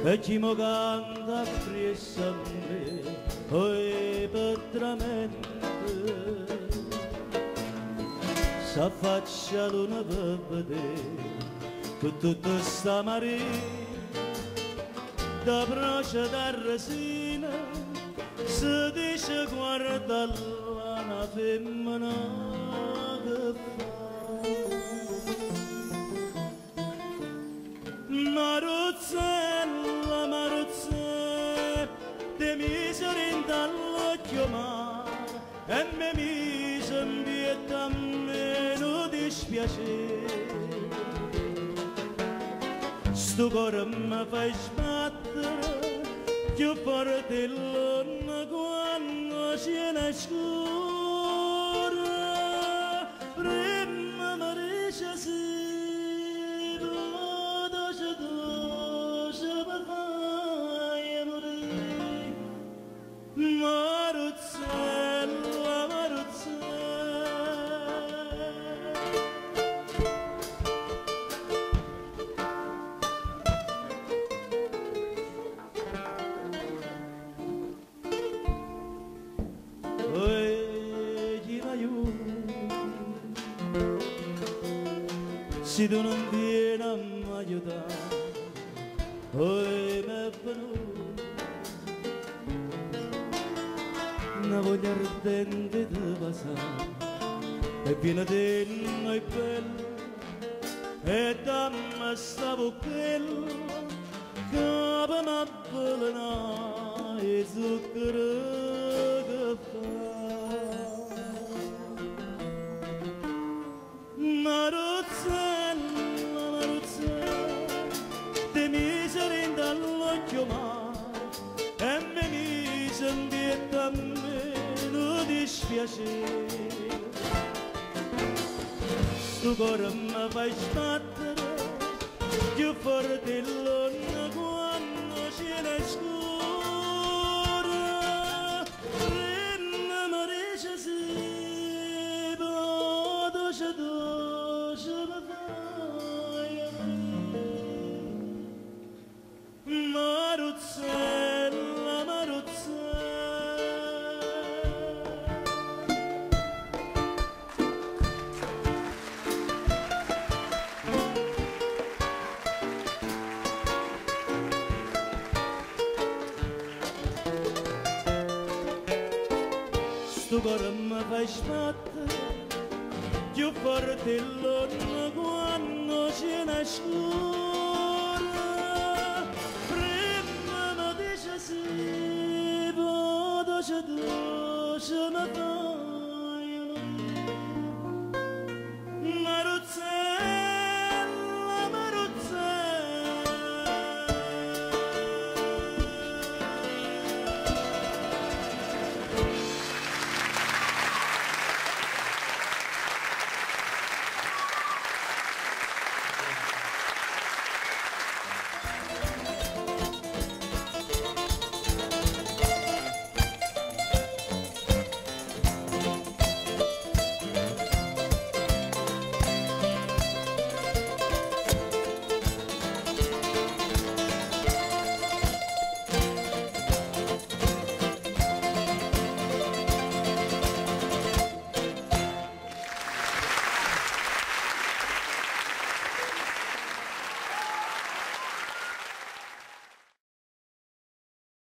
E chi mo canta appresso a me, oi pe tramente. S'affaccia 'a luna pe vedè, cu tutta 'sta marina, da Procida a Resina, se dice guarda là 'na femmena che fa. Maruzzella, Maruzzè, t'hê miso dint'a ll'uocchie 'o mare e m'hê miso 'mpietto a me nu dispiacere. Stu core me fai sbattere cchiù forte 'e ll'onne quanno 'o cielo è scuro. Primma me dice sì, po' doce doce me faje murì. Maruzzella, Maruzzella. Oi chi m'aiuta si tu nun viene a m'aiutà? Oi m'è venuta na voglia ardente 'e te vasà e vienatenne oi bella e damme sta vucchella ca pe m'avvelenà 'e zucchero che fa. Maruzzella, Maruzzella, t'hê miso dint'a ll'uocchie 'o mare e m'hê miso 'mpietto a me nu dispiacere. Stu core me fai sbattere cchiù forte 'e ll'onne quanno 'o cielo è scuro. Primma me dice sì, po' doce doce me faje murì. Maruzzella, Maruzzella. Stu core me fai sbattere cchiù forte 'e ll'onne quanno 'o cielo è scuro. Primma me dice sì, po' doce doce me